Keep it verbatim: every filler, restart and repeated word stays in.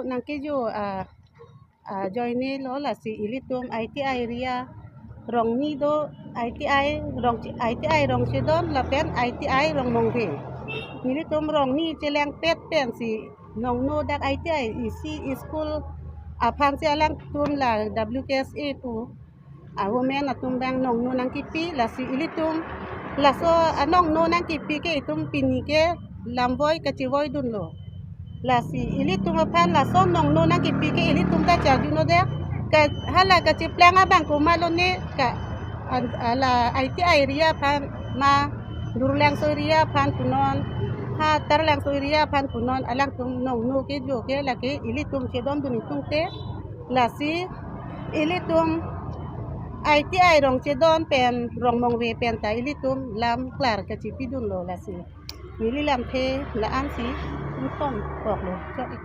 Nangkejo a ajoine lo, lasi ilitum I T I area Rongni do, I T I Rong, I T I Rongchedon lapen I T I Rongmongve. Nelitum Rongni chelangpet pensi nongno dak I T I isi school aphansi alangtum la W K S A pu a women atum abang nongno nangkipi, lasi ilitum laso anongno nangkipi ke itum pini ke lamvoi kachivoidunlo. Lasi ilitum aphan laso nongno nangkipi ke ilitum ta charjuno de. Ka hala kachiplang abang komatlo ne, ka an-, ala I T I area aphan ma, Durlangso area aphan punon, ha Tarlangso area aphan punon, alangtum nongno kejo ke lake ilitum chedondun itum te. Lasi ilitum I T I Rongchedon pen Rongmongve pen ta ilitum lam klar kachipidunlo, lasi neli lamthe la-ansi ington koklo. Chot ik.